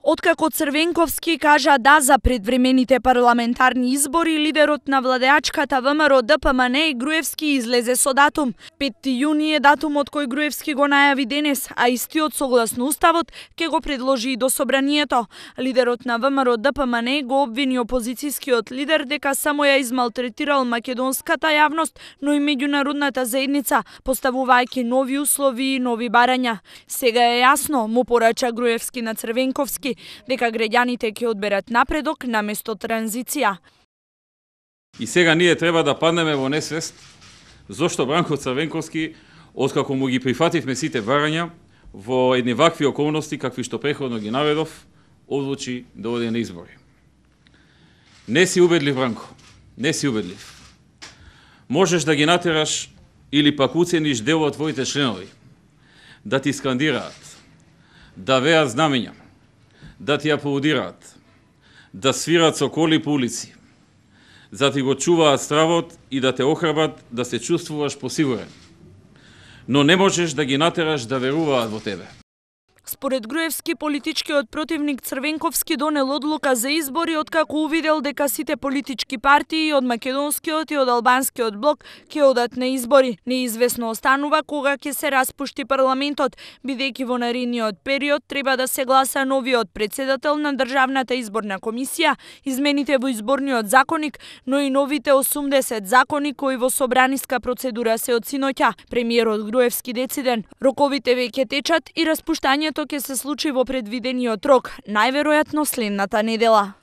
Откако Црвенковски кажа да за предвремените парламентарни избори, лидерот на владеачката ВМРО ДПМН Груевски излезе со датум. 5 јуни е датумот кој Груевски го најави денес, а истиот согласно уставот ќе го предложи и до собранието. Лидерот на ВМРО ДПМН го обвини опозицијскиот лидер дека само ја измалтретирал македонската јавност, но и меѓународната заедница, поставувајќи нови услови и нови барања. Сега е јасно, му порача Груевски на Црвенковски, дека граѓаните ќе одберат напредок наместо транзиција. И сега ние треба да паднеме во несвест зошто Бранко Црвенковски, откако му ги прифативме сите барања, во едни вакви околности какви што преходно ги наведов, одлучи да оде на избори. Не си убедлив, Бранко, не си убедлив. Можеш да ги натераш или пак уцениш дел од твоите членови да ти скандираат, да веат знамења, да ти аплодираат, да свират со коли по улици, за ти го чуваат стравот и да те охрабат да се чувствуваш посигурен. Но не можеш да ги натераш да веруваат во тебе. Според Груевски, политичкиот противник Црвенковски донел одлука за избори откако увидел дека сите политички партии од македонскиот и од албанскиот блок ќе одат на избори. Неизвестно останува кога ќе се распушти парламентот, бидејќи во наредниот период треба да се гласа новиот председател на Државната изборна комисија, измените во изборниот законник, но и новите 80 закони кои во собраниска процедура се од синоќа. Премиерот Груевски дециден, роковите веќе течат и распуштањето ќе се случи во предвидениот рок, најверојатно следната недела.